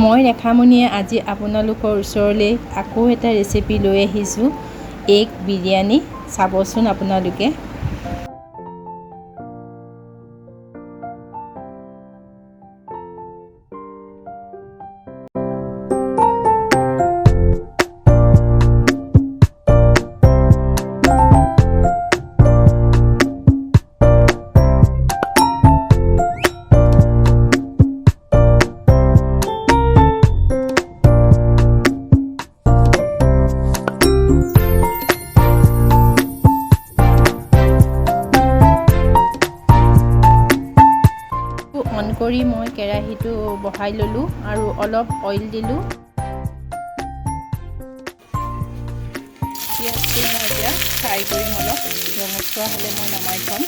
মই ৰেখামণিয়ে আজি আপোনালোকৰ ওচৰলৈ আকৌ এটা ৰেচিপি লৈ আহিছোঁ, এগ বিৰিয়ানী। চাবচোন আপোনালোকে। অন কৰি মই কেৰাহীটো বহাই ল'লোঁ আৰু অলপ অইল দিলোঁ। পিঁয়াজটো মই এতিয়া ফ্ৰাই কৰিম, অলপ ৰঙচুৱা হ'লে মই নমাই থ'ম।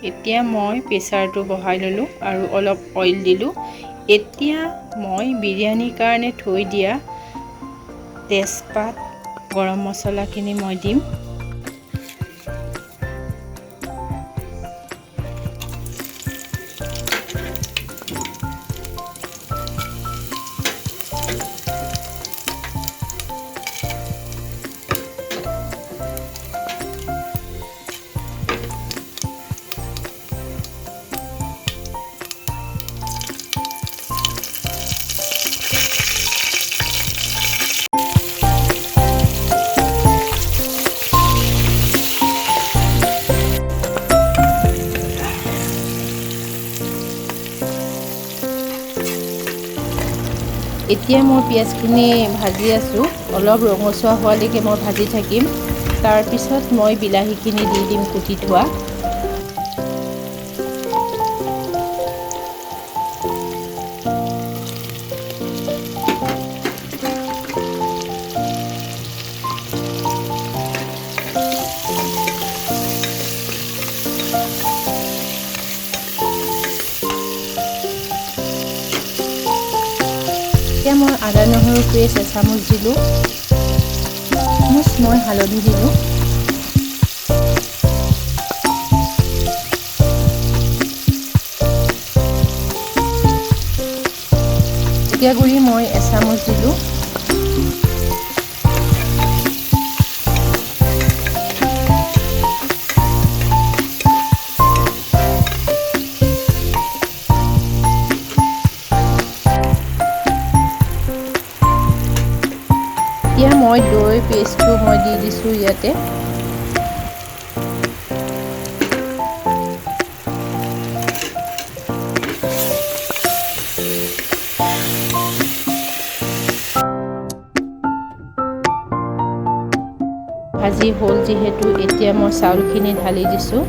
এতিয়া মই প্ৰেছাৰটো বহাই ল'লোঁ আৰু অলপ অইল দিলোঁ। এতিয়া মই বিৰিয়ানীৰ কাৰণে থৈ দিয়া তেজপাত, গৰম মছলাখিনি মই দিম। এতিয়া মই পিঁয়াজখিনি ভাজি আছোঁ, অলপ ৰঙচুৱা হোৱালৈকে মই ভাজি থাকিম। তাৰপিছত মই বিলাহীখিনি দি দিম কুটি থোৱা। এতিয়া মই আদা নহৰু পেষ্ট এচামুচ দিলোঁ, মই হালধি দিলোঁ। জলকীয়া গুড়ি মই এচামুচ দিলোঁ। এতিয়া মই দৈ পেষ্টটো মই দি দিছোঁ ইয়াতে। ভাজি হ'ল যিহেতু, এতিয়া মই চাউলখিনি ঢালি দিছোঁ।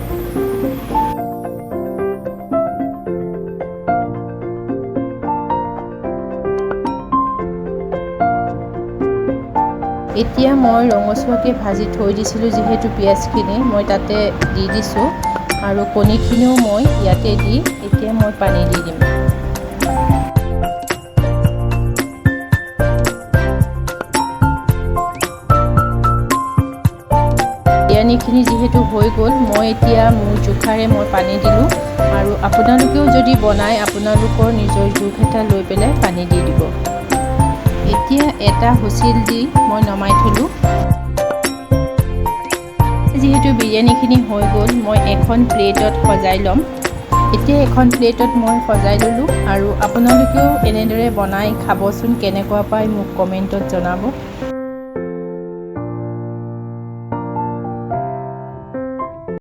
এতিয়া মই ৰঙচুৱাকৈ ভাজি থৈ দিছিলোঁ যিহেতু পিঁয়াজখিনি মই তাতে দি দিছোঁ আৰু কণীখিনিও মই ইয়াতে দি এতিয়া মই পানী দি দিম। বিৰিয়ানীখিনি যিহেতু হৈ গ'ল, মই এতিয়া মোৰ জোখাৰে মই পানী দিলোঁ আৰু আপোনালোকেও যদি বনায় আপোনালোকৰ নিজৰ জোখ এটা লৈ পেলাই পানী দি দিব। এতিয়া এটা হুইচেল দি মই নমাই থলোঁ। যিহেতু বিৰিয়ানীখিনি হৈ গ'ল, মই এখন প্লেটত সজাই ল'ম। এতিয়া এখন প্লেটত মই সজাই ল'লোঁ আৰু আপোনালোকেও এনেদৰে বনাই খাবচোন, কেনেকুৱা পায় মোক কমেণ্টত জনাব।